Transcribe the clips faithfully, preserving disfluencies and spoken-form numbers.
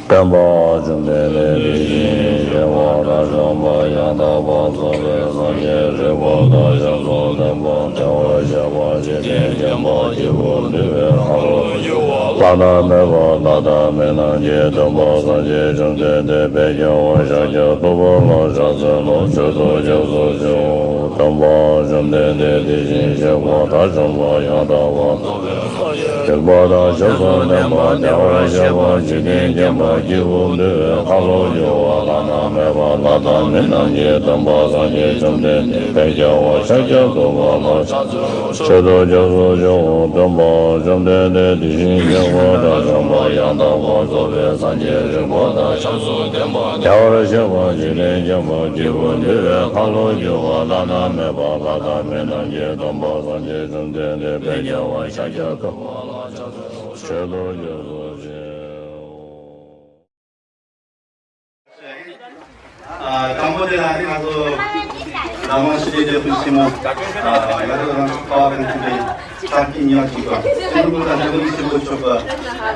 སྟོན་པ་བཅོམ་ལྡན་འདས་དེ་བཞིན་གཤེགས་པ་དང་བྱམས་པ་ཡང་དག་པར་རྫོགས་པའི་སངས་རྒྱས་རིག་པ་དང་ཞབས་སོར་ལྡན་པ་བདེ་བར་གཤེགས་པ་འཇིག་རྟེན་མཁྱེན་པ་སྐྱེས་བུ་འདུལ་བའི་ཁ་ལོ་སྒྱུར་བ་བླ་ན་མེད་པ་ལྷ་དང་མི་རྣམས་ཀྱི་སྟོན་པ་སངས་རྒྱས་བཅོམ་ལྡན་འདས་དཔལ་རྒྱལ་བ་ཤཱཀྱ་ཐུབ་པ་ལ་ཕྱག་འཚལ་ལོ། མཆོད་དོ་སྐྱབས་སུ་མཆིའོ། སྟོན་པ་བཅོམ་ལྡན་འདས་དེ་བཞིན་གཤེགས་པ་དང་བྱམས་པ་ཡང་དག་པར་རྫོགས་པའི་སངས་རྒྱས་རིག་པ་དང་ཞབས་སུ་ལྡན་པ་བདེ་བར་གཤེགས་པ་འཇིག་རྟེན་མཁྱེན་པ་སྐྱེས་བུ་འདུལ་བའི་ཁ་ལོ་སྒྱུར་བ་བླ་ན་མེད་པ་ལྷ་དང་མི་རྣམས་ཀྱི་སྟོན་པ་སངས་རྒྱས་བཅོམ་ལྡན་འདས་དཔལ་རྒྱལ་བ་ཤཱཀྱ་ཐུབ་པ་ལ་ཕྱག་འཚལ་ལོ། མཆོད་དོ་སྐྱབས་སུ་མཆིའོ། སྟོན་པ་བཅོམ་ལྡན་འདས་དེ་བཞིན་གཤེགས་པ་དང་བྱམས་པ་ཡང་དག་པར་རྫོགས་པའི་སངས་རྒྱས་རིག་པ་དང་ཞབས་སུ་ལྡན་པ་བདེ་བར་གཤེགས་པ་འཇིག་རྟེན་མཁྱེན་པ་སྐྱེས་བུ་འདུལ་བའི་ཁ་ལོ་སྒྱུར་བ་བླ་ན་མེད་པ་ལྷ་དང་མི་རྣམས་ཀྱི་སྟོན་པ་སངས་རྒྱས་བཅོམ་ལྡན་འདས་དཔལ་རྒྱལ་བ་ཤཱཀྱ་ཐུབ་པ་ལ་ཕྱག་འཚལ་ལོ། མཆོད་དོ་སྐྱབས་སུ་མཆིའོ། ཨ། དང་པོ་དེ་ལ་ནི་ང་ཚོ་རང་དབང་ཞི་བདེ་སྡེ་དཔོན་ཆེན་མོ། ཨ། ང་ཚོ་རང་ཚོ་ཀ་བ་གན་ཐུབ་པའི་ཕྱག་གི་ཉག་གཅིག་པ་ཆེན་པོ་དང་འདྲ་བའི་ཆེན་པོ་མཆོག་གི་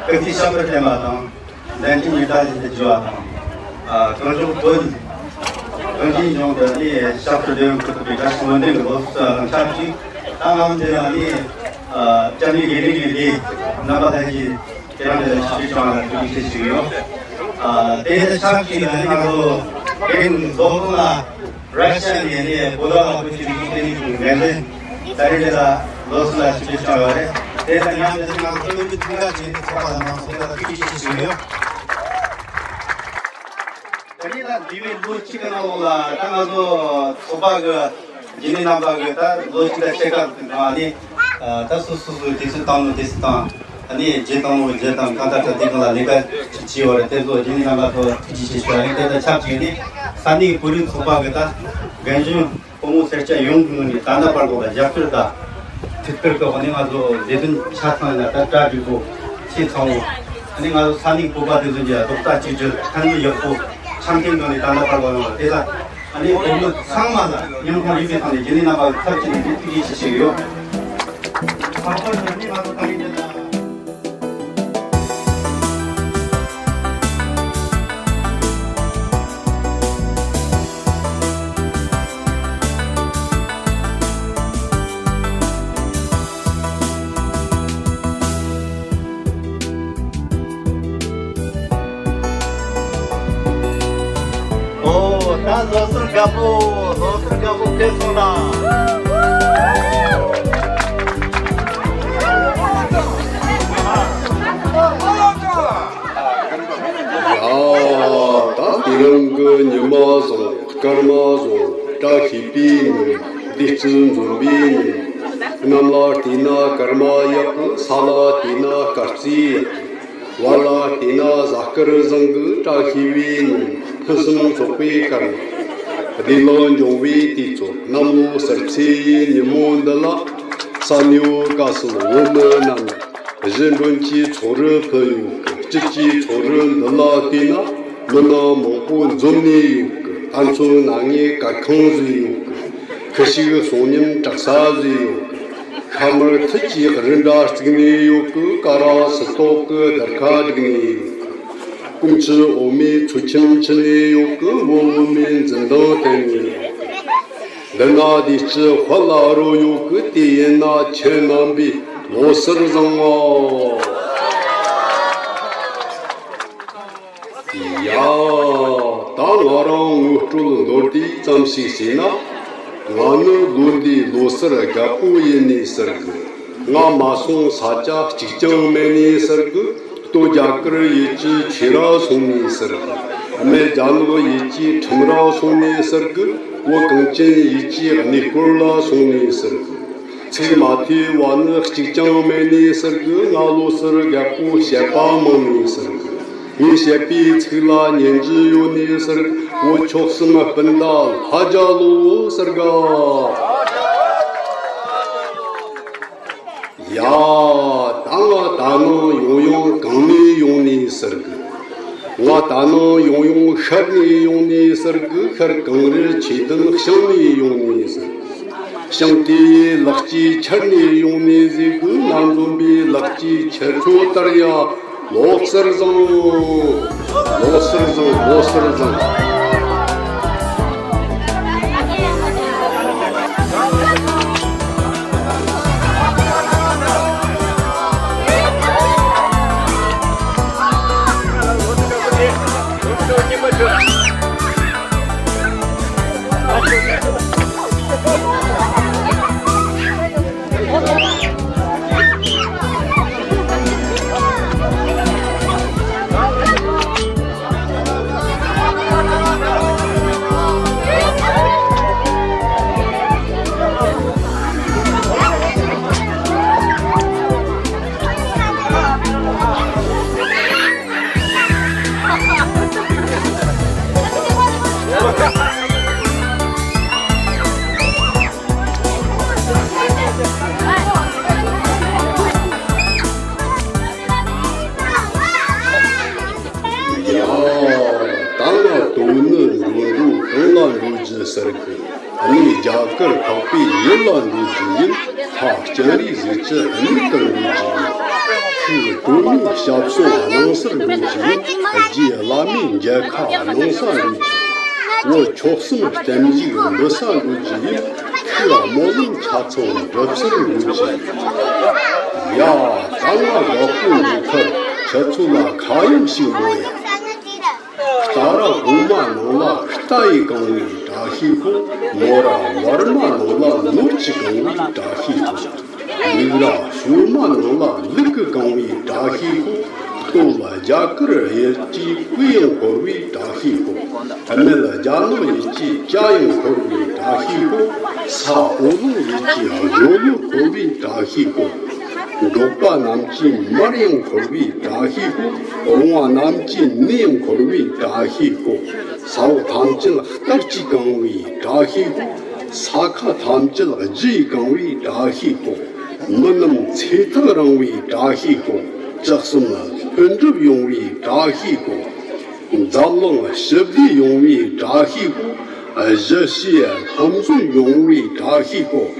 སྐུ་ཚེ་ཞབས་པད་བརྟན་པ་དང་། ལན་གྱི་ཉི་ཟླ་བཞིན་དུ་རྒྱུ་བ་དང་། ཨ། གང་བྱུང་བོད་གངས་ཅན་ལྗོངས་འདི་ནི་ཞབས་ཏོག་འདོན་ཁུལ་དུ་པའི་བཀྲ་ཤིས་སྨོན་འདུན་གྱི་ལོ་གསར་དང་ཆབས་ཅིག་ད་ང་ཚོ་འདི་ལ་ནི། ཨ། བཅར་ནས་ཡིན་རིང་ཡིན་དེ་རྣམ་པ་ལྷན་རྒྱས་ཁྱེད་རང་འདི་ལ་ཞིབ་འཇུག་བྱུང་བ་ལ་ཐུགས་རྗེ་ཆེ་ཞུ་གི་ཡོད། ཨ། དེ་ནི་ཆབས་ཅིག་ལ་ནི་ང་ཚོ་རྒན་མདོ་དབུས་ལ། ར་ཤི་ཡ་ནས་ནི་བོད་ལ་བོད་ཀྱི་རིག་གཞུང་ལྟེ་གནས་ཀྱི་འགན་འཛིན། ད་རེས་འདི་ལ་ལོ་གསར་ལ་ཞིབ་འཇུག་བྱུང་བ་རེད། དེ་དང་མཉམ་དུ་ང་ཚོ་བོད་ཀྱི་ཐུགས་ཁུར་བྱས་ནས་ཚོགས་པ་ལ་ང་ཚོ་ལ་ཐུགས་རྗེ་ཆེ་ཞུ་གི་ཡོད། ད་རེས་ལ་འདས་པའི་ལོ་གཅིག་གི་ནང་ལོགས་ལ་ད་ང་ཚོ་ཚོགས་པ་གི་རྒྱུན་ལས་རྣམ་པ་གི་ད་ལོ་གཅིག་དང་ཕྱེད་ཀ་གི་ནང་ནས་ད་སོ་སོ་སོའི་དུས་ཚོད་བཏང་ལོ་དུས་ཚོད་དང་། ཨ་ནི་རྗེས་བཏང་ལོ་རྗེས་བཏང་གང་ལྟར་ད་དེ་གང་ལ་ལས་ཀ་བྱེད་བྱེད་བར་དེ་ཚོ་རྒྱུན་ལས་རྣམ་པ་ཚོ་ཐུགས་རྗེ་ཆེ་ཞུ་ཡ་ཡིན། དེ་དང་ཆབས་ཅིག་ནི་ས་གནས་བོད་རིགས་ཚོགས་པ་གི་ད་རྒན་གཞོན་ཕོ་མོ་སེར་སྐྱ་ཡོངས་ཀྱི་ངོས་ནས་ད་ལྟ་བར་དུ་ལ་རྒྱབ་སྐྱོར་དང་ཐུགས་ཁུར་གི་འོག་ནས་ང་ཚོ་ལས་དོན་ཆ་ཚང་ལ་ད་གྲ་སྒྲིག་པོ་བྱས་ཚང་བོ། ཨ་ནི་ང་ཚོ་ས་གནས་བོད་པ་དེ་ཚོ་གི་རྡོག་རྩ་གཅིག་སྒྲིལ་ཕན་ནུས་ཡག་པོ་འཆམ་མཐུན་ངང་ནས་ད་ལྟ་བར་དུ་ཡོང་བ་དེ་ལ། ཨ་ནི་བོད་མི་ཚང་མ་ལ་སྙིང་ཁོང་རུས་པའི་ཐོག་ནས་རྒྱུན་ལས་རྣམ་པ་ཚབ་བྱས་ནས་ཐུགས་རྗེ་ཆེ་ཞུ་གི་ཡོད། ལྷག་པར་དུ་ནི་ང་ཚོ་ད་རེས་འདི་ལ། ཨོ། ད་ལོ་གསར་དགའ་པོ། ལོ་གསར་དགའ་པོ་ཕེབས་སོང་ལ། ཡ། ད་དེ་རིང་གི་ཉི་མ་བཟང་། སྐར་མ་བཟང་། བཀྲ་ཤིས་པའི་ཉིན། བདེ་སྐྱིད་འཛོམས་པའི་ཉིན། གནམ་ལ་བལྟས་ན་སྐར་མ་ཡག་གི། ས་ལ་བལྟས་ན་སྐར་རྩིས་ཡག་གི། བར་ལ་བལྟས་ན་གཟའ་སྐར་བཟང་གི། བཀྲ་ཤིས་པའི་ཉིན། ཕུན་སུམ་ཚོགས་པའི་སྐར་མ། བདེ་ལེགས་འབྱུང་བའི་དུས་ཚོད། གནམ་ལོ་གསར་ཚེས་ཡི་ཉིན་མོ་འདི་ལ། ས་གནས་བོད་ཀ་སོགས་བོད་མི་རྣམས། གཞིས་འགྲོན་གྱི་ཚོགས་རུ་ཕུལ་ཡོད་གི། སྐྱིད་ཀྱི་ཚོགས་རུ་འདི་ལ་བལྟས་ན། མི་སྣ་མང་པོ་འཛོམས་ནས་ཡོད་གི། ཨ་མཆོད་ན་ངས་གར་ཁང་བཟོས་ཡོད་གི། ཁུ་བྱུག་གསོག་ཉམས་གྲྭ་ས་བཟོས་ཡོད་གི། ཤ་མར་ཐུད་ཀྱི་རི་འདྲ་བརྩིགས་ནས་ཡོད་གི། ཀ་ར་སི་ཏོག་གི་སྡར་ཁ་བསྒྲིགས་ནས་ཡོད་གི། སྐུ་མཆེད་འོ་མའི་ཚོས་ཁྱིམ་ཕྱིས་ནས་ཡོད་གི། བོད་བུད་མེད་འཛིན་བདག་བསྟེན་ནས་ཡོད་གི། འདི་ན་བདེ་སྐྱིད་དཔལ་ལ་རོལ་ཡོད་གི། དེ་ཡིན་ན་ཁྱེད་རྣམ་པས་ལོ་གསར་བཟང་ངོ་། ཡ། ད་ང་རང་ངོ་སྤྲོད་མདོར་བསྡུས་ཙམ་ཞིག་བྱས་ན། ང་ནི་ལོ་འདིའི་ལོ་གསར་རྒད་པོ་ཡིན་ནི་ཟེར་གི། ང་མ་སོང་ས་ཆ་གཅིག་ཀྱང་མེད་ནི་ཟེར་གི། སྟོད་རྒྱ་གར་ཡུལ་གྱི་ཆོས་ར་སོང་ནི་ཟེར་གི། སྨད་རྒྱ་ནག་ཡུལ་གྱི་ཁྲིམས་ར་སོང་ནི་ཟེར་གི། བོད་གངས་ཅན་ཡུལ་གྱི་གནས་སྐོར་ལ་སོང་ནི་ཟེར་གི། ཚིག་མ་ཐོས་པ་ནི་གཅིག་ཀྱང་མེད་ནི་ཟེར་གི། ང་ལོ་གསར་རྒད་པོ་བཤད་པ་མང་ནི་ཟེར་གི། ངས་བཤད་པའི་ཚིག་ལ་ཉན་རྒྱུ་ཡོད་ནི་ཟེར་གི། འོ་ཆོལ་གསུམ་སྤུན་ཟླ་ལྷ་རྒྱལ་ལོ་ཟེར་ག། ཡ། ད་ང་ད་ནང་ཡོང་ཡོང་གང་ནས་ཡོང་ནི་ཟེར་གི། ང་ད་ནང་ཡོང་ཡོང་ཤར་ནས་ཡོང་ནི་ཟེར་གི། ཤར་གངས་རི་ཆོས་ལྡན་ཤང་ནས་ཡོང་ནི་ཟེར་གི། ཤང་དེ་ཡི་ལག་སྐྱེས་ཆར་ནས་ཡོང་ནི་ཟེར་གི། ང་འཛོམས་པའི་ལག་སྐྱེས་ཆར་ཚོ་ལྟར་ཡ། ལོ་གསར་བཟང་། ལོ་གསར་བཟང་། ལོ་གསར་བཟང་། ཡ། ད་ང་དོ་ནི་འགྲོ་འགྲོ་གང་ལ་འགྲོ་རྒྱུ་ཟེར་གི། ཨ་ནི་རྒྱ་གར་འཕགས་པའི་ཡུལ་ལ་འགྲོ་རྒྱུ་ཡིན། ལྷ་སྤྱན་རས་གཟིགས་ཀྱི་མྱིང་དུ་འགྲོ་རྒྱུ་ཡིན། ཁོའི་དོན་ནི་སྐྱབས་སོང་སྣང་སར་འགྲོ་རྒྱུ་ཡིན། རྗེ་བླ་མའི་མཇལ་ཁ་གནང་ས་འགྲོ་རྒྱུ་ཡིན། བོད་ཆོལ་གསུམ་བསྟན་བཅོས་འབུལ་ས་འགྲོ་རྒྱུ་ཡིན། ཁོའི་སྨོན་ལམ་ཆ་ཚང་འགྲུབ་སར་འགྲོ་རྒྱུ་ཡིན། ཡ། ད་ང་རོགས་པོ་འགྲོ་ཁར་ཁྱེད་ཚོ་ལ་ཁ་གཡང་ཞིག་མོ་ཡ། རྟ་ར་གོང་མ་ནང་ལ་རྟ་ཡིས་གང་བའི་བཀྲ་ཤིས་ཤོག། མོ་ར་ཝར་མ་ནང་ལ་ནོར་གྱིས་གང་བའི་བཀྲ་ཤིས་ཤོག། ལུག་ར་ཞོལ་མ་ནང་ལ་ལུག་གིས་གང་བའི་བཀྲ་ཤིས་ཤོག། སྟོད་ལ་རྒྱ་གར་གཡུལ་གྱི་གོས་ཡང་འཁོར་བའི་བཀྲ་ཤིས་ཤོག། སྨད་ལ་རྒྱ་ནག་གཡུལ་གྱི་སྐྱ་ཡང་འཁོར་བའི་བཀྲ་ཤིས་ཤོག། ས་འོག་ལུང་གཡུལ་གྱི་སྦྱོར་ལུག་འཁོར་བའི་བཀྲ་ཤིས་ཤོག། འབྲོག་པ་རྣམས་ཀྱི་མར་ཡང་འཁོར་བའི་བཀྲ་ཤིས་ཤོག། རོང་བ་རྣམས་ཀྱི་ནི་ཡང་འཁོར་བའི་བཀྲ་ཤིས་ཤོག། ས་འོག་ཐམས་ཅད་རྟ་གཅིག་གང་བའི་བཀྲ་ཤིས་ཤོག། ས་ཁ་ཐམས་ཅད་རྗེས་གང་བའི་བཀྲ་ཤིས་ཤོག། མི་རྣམས་ཚེ་ཐག་རིང་བའི་བཀྲ་ཤིས་ཤོག། ལྕགས་ཟམ་ལྷུན་གྲུབ་ཡོང་བའི་བཀྲ་ཤིས་ཤོག། འཛམ་གླིང་ཞི་བདེ་ཡོང་བའི་བཀྲ་ཤིས་ཤོག། གཞིས་བྱེས་ཧམ་བཟུང་ཡོང་བའི་བཀྲ་ཤིས་ཤོག།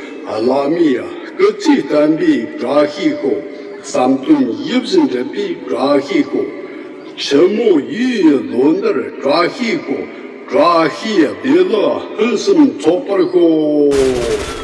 བླ་མའི་སྐུ་ཚེ་བརྟན་པའི་བཀྲ་ཤིས་ཤོག། བསམ་དོན་ཡིད་བཞིན་འགྲུབ་པའི་བཀྲ་ཤིས་ཤོག། ཆུ་མོ་ཡུལ་ཡུལ་ལོ་ཟླར་བཀྲ་ཤིས་ཤོག། བཀྲ་ཤིས་བདེ་ལེགས་ཕུན་སུམ་ཚོགས་པར་ཤོག།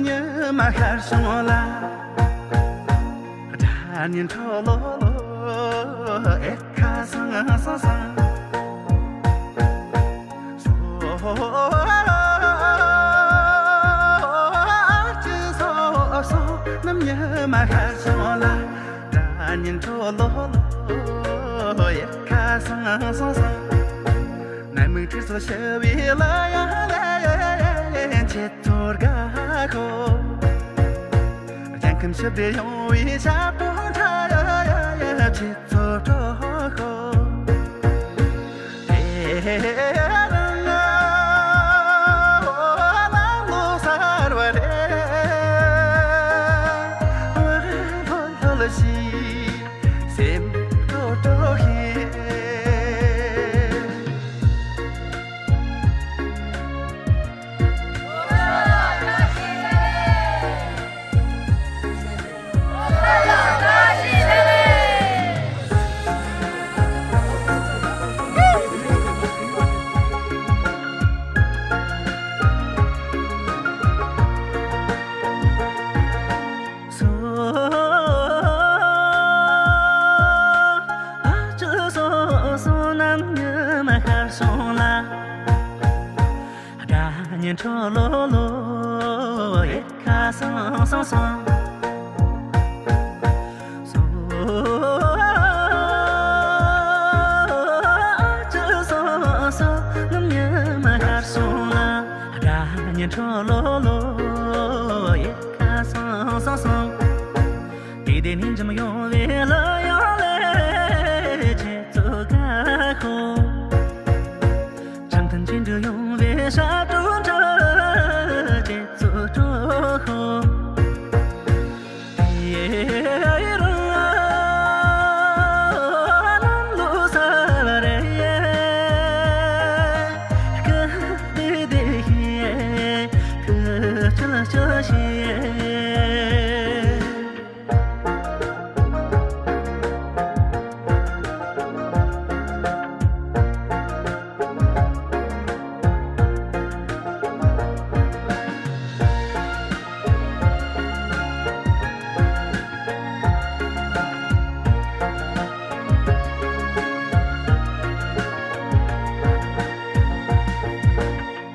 ཉི་མ་ཤར་བྱུང་ལ། སྒྲ་སྙན་འཕྲོ་ལོ་ལོ། ཨེ་ཁ་སང་སང་སང་། སོ་ཨ་ཅི་སོ་སོ་ནམ་ཉི་མ་ཤར་བྱུང་ལ། སྒྲ་སྙན་འཕྲོ་ལོ་ལོ། ཨེ་ཁ་སང་སང་སང་། ནམ་མིག་ཁྲིད་སོ་ཤི་བའི་ལ་ཡ་ལེ་ཁྱེད་ཚོར་དགའ་ཁོ། རྒྱལ་ཁམས་ཞི་བདེ་ཡོང་བའི་ཞབས་བྲོ་འཁྲབ་ཡ་ཡ་ཡ་ཁྱེད་ཚོར་སྤྲོ་ཁོ། དེ་རིང་ང་ལམ་ལོ་གསར་བ་རེད། ལྷོད་ལྷོད་ཞིག་སེམས་སྤྲོ་སྤྲོ་ཞིག་སོ་ཨ་ཅི་སོ་སོ་ནམ་ཉི་མ་ཤར་སོང་ལ། སྒྲ་སྙན་འཕྲོ་ལོ་ལོ། ཨེ་ཁ་སང་སང་སང་། སོ་ཨ་ཅི་སོ་སོ་ནམ་ཉི་མ་ཤར་སོང་ལ། སྒྲ་སྙན་འཕྲོ་ལོ་ལོ། ཨེ་ཁ་སང་སང་སང་། དེ་དེ་ནས་འཇམ་ཡོང་བའི་ལ་ཡང་ལས་ཁྱེད་ཚོ་དགའ་ཁོ། འཆམ་མཐུན་གཅིག་འདྲ་ཡོང་བའི་ཞབས་བྲོ་འཁྲབ་ཁྱེད་ཚོ་སྤྲོ་ཁོ། དེ་རིང་ལམ་ལོ་གསར་བ་རེད། སྐུ་བདེ་བདེ་ཞིག་སྐུ་ལྕགས་ལྕགས་ཞིག་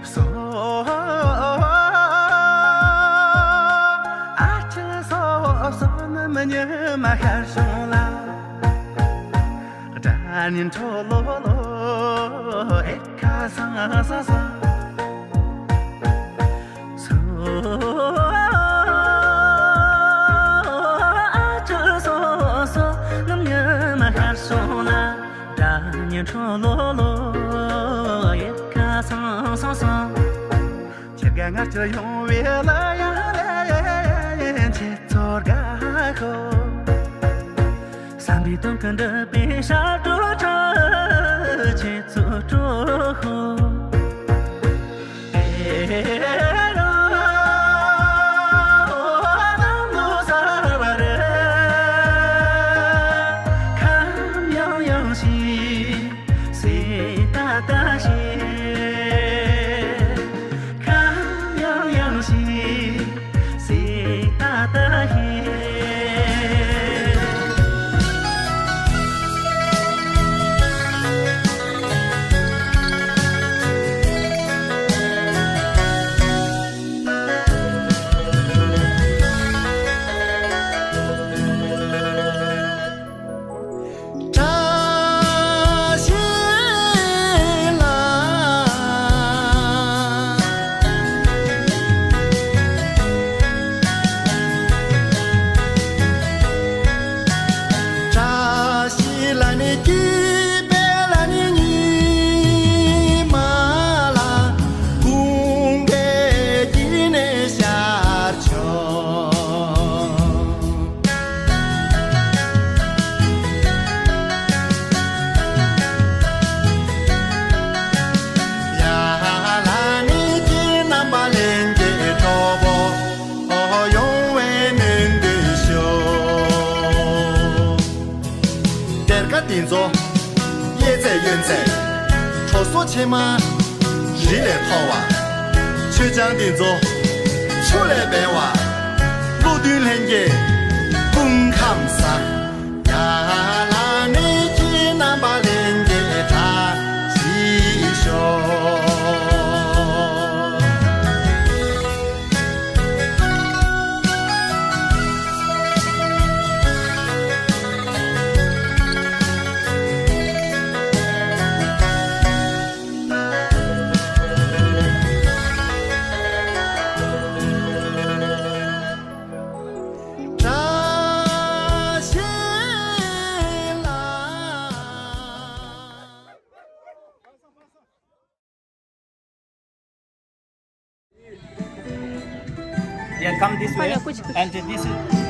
སོ་ཨ་ཅི་སོ་སོ་ནམ་ཉི་མ་ཤར་བྱུང་ལ། སྒྲ་སྙན་འཕྲོ་ལོ་ལོ། ཨེ་ཁ་སང་སང་སང་། སོ་ཨ་ཅི་སོ་སོ་ནམ་ཉི་མ་ཤར་བྱུང་ལ། སྒྲ་སྙན་འཕྲོ་ལོ་ལོ། ཨེ་ཁ་སང་སང་སང་། ཁྱེད་དགའ་ང་ཅི་ཡོང་བའི་ལ་ཡ་ལེ་ཁྱེད་ཚོར་དགའ་ཁོ། བསམ་པའི་དོན་ཀུན་འགྲུབ་པའི་ཞབས་བྲོ་འཁྲབ་ཁྱེད་ཚོ་སྤྲོ་ཁོ། དེ་རིང་ལམ་ལོ་གསར་བ་རེད། ཁམས་ཡང་ཡང་ཞིག་སེ་ཏ་ཏ་ཞིག་ཁམས་ཡང་ཡང་ཞིག་སེ་ཏ་ཏ་ཞིག་བཀྲ་ཤིས་ལ། བཀྲ་ཤིས་ལ་ནི་སྐྱིད་པའི་ལ་ནི་ཉི་མ་ལ། དགུན་ཁའི་དཀྱིལ་ནས་ཤར་བྱུང་། ཡ་ལ་ནི་སྐྱིད་རྣམ་པ་ལྷན་སྐྱེས་གྲོགས་པོ། ཡོང་བའི་སྨོན་འདུན་ཞུ། གཏེར་ཁ་འདི་ཚོ་གཡས་ཚད་གཡོན་ཚད། གྲོ་སོ་ཕྱེ་མར་རི་ལས་མཐོ་བ། མཆོད་ཆང་འདི་ཚོ་ ཆུ་ལས་འབེལ་བ། ཀླུ་བདུད་ལྷན་སྐྱེས་སྐུ་ཁམས་བཟང་། ཡ་ལ་ནི་ཁྱེད་རྣམ་པ་ལྷན་རྒྱས་བཀྲ་ཤིས་ཤོག Yeah, come this way. And this is.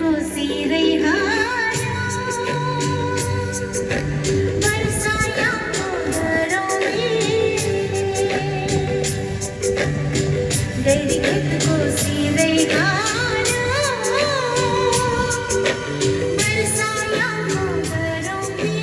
को सी रही हारा, बरसाया को घरों में। गैरी खेत को सी रही हारा, बरसाया को घरों में।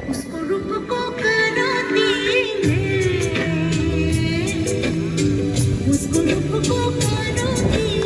उसको रूप को करो तीन, उसको रूप को करो तीन।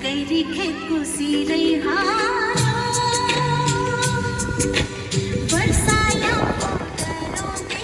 गैरी खेत को सी रही हारा, बरसाया को घरों में।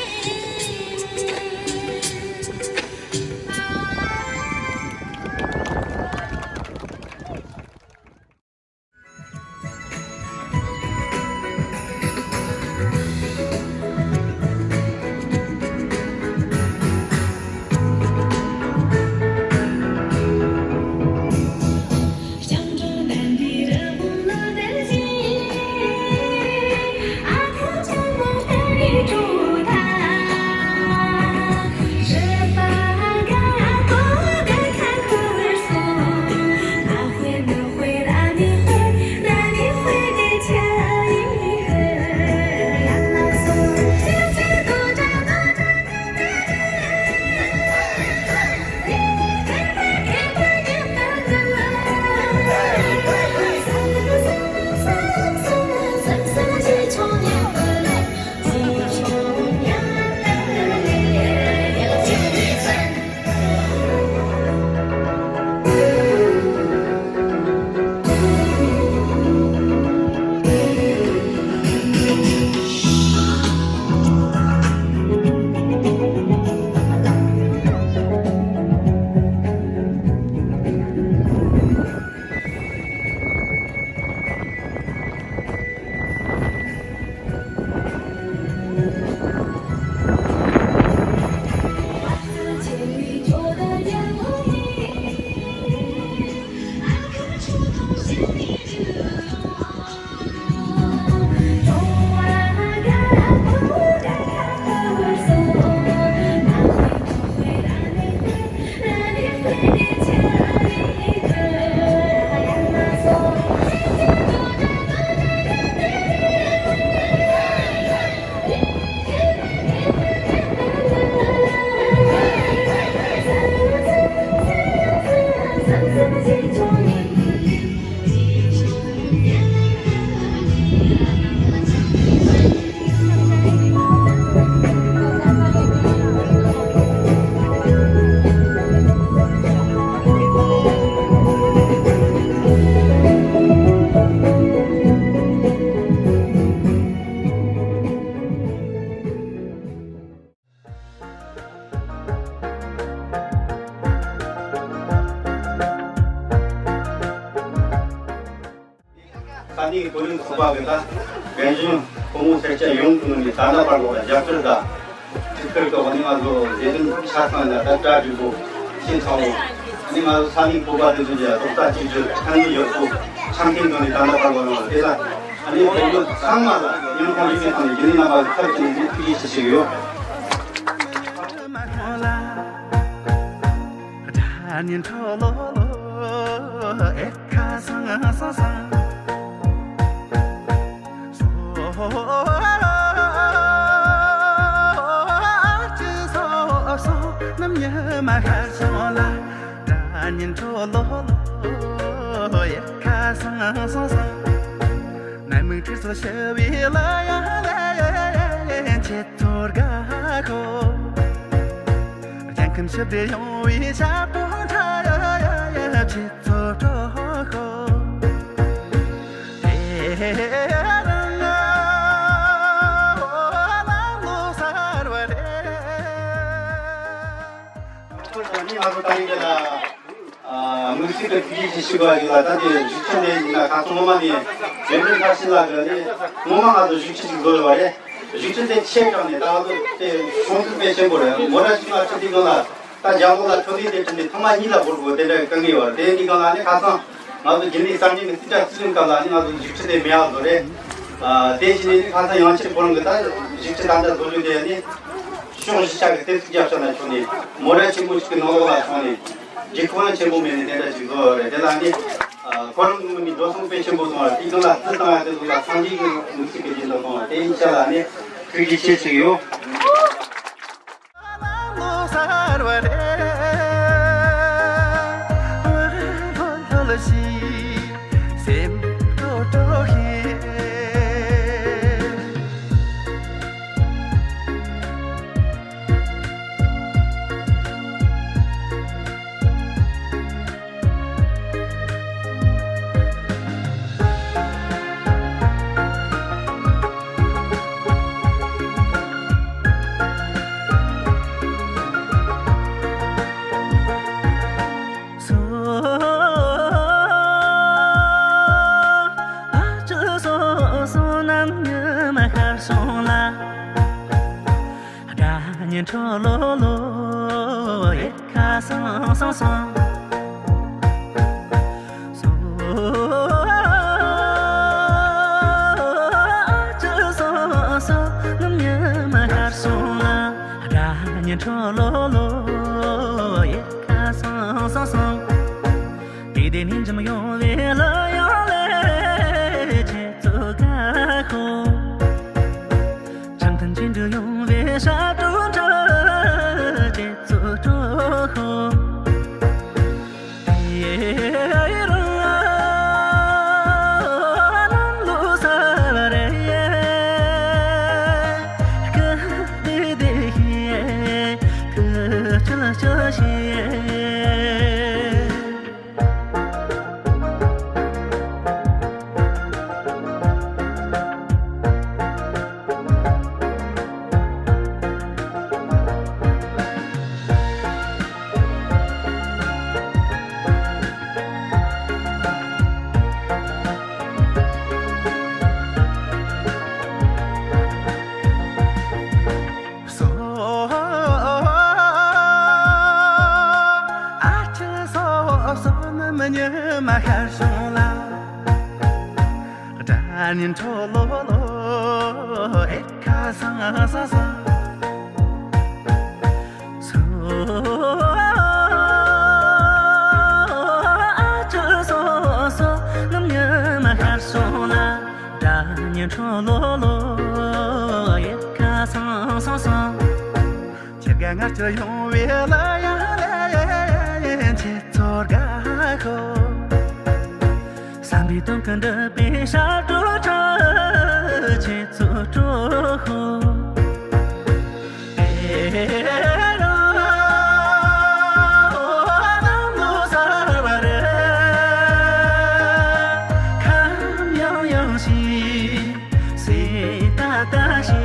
ས་གནས་ཀྱི་བོད་རིགས་ཚོགས་པ་གི་ད་རྒན་གཞོན་ཕོ་མོ་སེར་སྐྱ་ཡོངས་ཀྱི་ངོས་ནས་ད་ལྟ་བར་ལ་རྒྱབ་སྐྱོར་དང་ཐུགས་ཁུར་གྱི་འོག་ནས་ང་ཚོ་ལས་དོན་ཆ་ཚང་ལ་ད་གྲ་སྒྲིག་པོ་བྱས་ཚར་བ། ཨ་ནི་ང་ཚོ་ས་གནས་བོད་པ་དེ་ཚོ་གི་རྡོག་རྩ་གཅིག་སྒྲིལ་ཕན་ནུས་ཡོད་པོ་འཆམ་མཐུན་ངང་ནས་ད་ལྟ་བར་ལ་ཡོང་བ་དེ་ལ་ཨ་ནི་བོད་མི་ཚང་མ་ལ་ཡུལ་ཁམས་ཡུལ་མི་དང་རྒྱུན་ལས་རྣམ་པ་ཚབ་ཀྱིས་ནས་ཐུགས་རྗེ་ཆེ་ཞུ་གི་ཡོད། ཚོར་དགའ་ཤོག་སྤྱན་ཁམས་ཞི་བདེ་ཡོང་བའི་ཞབས་བྲོ་འཁྲབ། ཁྱེད་ཚོ་སྤྲོ་ཤོག་དེ་རིང་ང་ལམ་ལོ་གསར་བ་རེད། ང་ཚོ་ད་ནི་ང་ཚོ་ད་ཡིན་གྱི་ལ། དམིགས་བསལ་གྱི་ཐུགས་རྗེ་ཆེ་ཞུ་དགོས་ཡོད་ལ། ད་དེ་བཞུགས་ཁྲི་འདི་ཡིན་ན་ཁ་སང་སྔོན་མ་ནས་རྒྱལ་བོའི་ཁ་ཤས་ལ་དགོས་ནས་སྔོན་མ་ང་ཚོ་བཞུགས་ཁྲི་ཞིག་བཟོ་ཡོད་པ་རེད། བཞུགས་ཁྲི་འདི་ཆེ་དྲགས་ནས་ད་ང་ཚོ་དེ་སྲུང་སྐྱོབ་དཔེ་ཆེན་པོ་རེད། མོ་ར་ཞིག་ལ་ཁྲི་འདི་སྒང་ལ་ད་རྒྱ་ལོ་ལ་ཁྲི་འདི་དེ་ཁྲི་འདི་ཐེངས་མ་གཉིས་ལ་བོར་དགོས་དེ་འདྲ་གི་དཀའ་ངལ་ཡོད་རེད། དེ་འདི་སྒང་ལ་ནི་ཁ་སང་ང་ཚོ་རྒྱུན་ལས་གསར་རྙིང་གི་རྩིས་ཁྲ་རྩིས་ལེན་སྐབས་ལ་ནི་ང་ཚོ་བཞུགས་ཁྲི་དེ་མེད་པ་བཟོ་རེད། དེ་བཞིན་ནི་ཁ་སང་ཡང་ཕྱིར་ཁོ་རང་གི་ད་བཞུགས་ཁྲི་ད་ལྟ་བཟོ་རྒྱུ་དེ་ནི། ཕྱོགས་བཞི་ཆ་གི་གཏེར་ཚིགས་རྒྱབ་ཤ་ན་ཕྱོགས་ནས་མོ་ར་ཆེན་པོ་ཞིག་གི་ནང་ལོགས་ལ་སོང་ནས་རྒྱུ་ཁོ་རང་ཆེན་པོ་མེད་ནས་དེ་འདྲ་ཞིག་བཟོ་བ་རེད། དེ་ལ་ནི་ཁོ་རང་གི་ངོས་ནས་འགྲོ་སོང་དཔེ་ཆེན་པོ་སོང་བ་དེ་གང་ལ་བརྩི་བཏང་ཡ་དེ་ཚོ་ལ་སངས་རྒྱས་ཀྱི་མི་ཚིག་གི་རྒྱུན་དུ་སོང་བ་དེ་ཡིན་ཆ་ལ་ནི་ཐུགས་རྗེ་ཆེ་ཞིག་ཡོད། སོ། ཨ་ཅོ་སོ་སོ་ནམ་ཉི་མ་ཤར་སོང་ལ། སྒྲ་སྙན་འཕྲོ་ལོ་ལོ་ཡལ་ག་སང་སང་སང་། སོ། ཨ་ཅོ་སོ་སོ་ནམ་ཉི་མ་ཤར་སོང་ལ། སྒྲ་སྙན་འཕྲོ་ལོ་ལོ་ཡལ་ག་སང་སང་སང་། དེ་དེ་ནས་འཇམ་ཡོང་བའི་ལ་ཡང་ལས་ཁྱེད་ཚོ་དགའ་ཤོག་བྱམས་མཐུན་འཆམ་མཐུན་ཡོང་བའི་ཞབས་བྲོ་འཁྲབ། ཁྱེད་ཚོ་སྤྲོ་ཤོག་དེ་རིང་ལམ་ལོ་གསར་བ་རེད། སྐུ་བདེ་བདེ་ཞིག་སྐུ་སྐྱིད་སྐྱིད་ཞིག་སོ། ཨ་ཅེ་སོ་སོ་ནམ་ཉི་མ་ཤར་སོང་ལ། སྒྲ་སྙན་འཕྲོ་ལོ་ལོ་ཡལ་ག་སང་སང་སང་། སོ། ཨ་ཅེ་སོ་སོ་ནམ་ཉི་མ་ཤར་སོང་ལ། སྒྲ་སྙན་འཕྲོ་ལོ་ལོ་ཡལ་ག་སང་སང་སང་། ཁྱེད་དགའ་ངར་ཅོ་ཡོང་བའི་ལ་ཡང་ལས་ཁྱེད་ཚོར་དགའ་ཤོག་བསམ་པའི་དོན་ཀུན་འགྲུབ་པའི་ཞབས་བྲོ་འཁྲབ། ཁྱེད་ཚོ་སྤྲོ་ཤོག་དེ་རིང་ལམ་ལོ་གསར་བ་རེད། ཁམས་ཡང་ཡང་ཞིག་སེ་ཏ་ཏ་ཞིག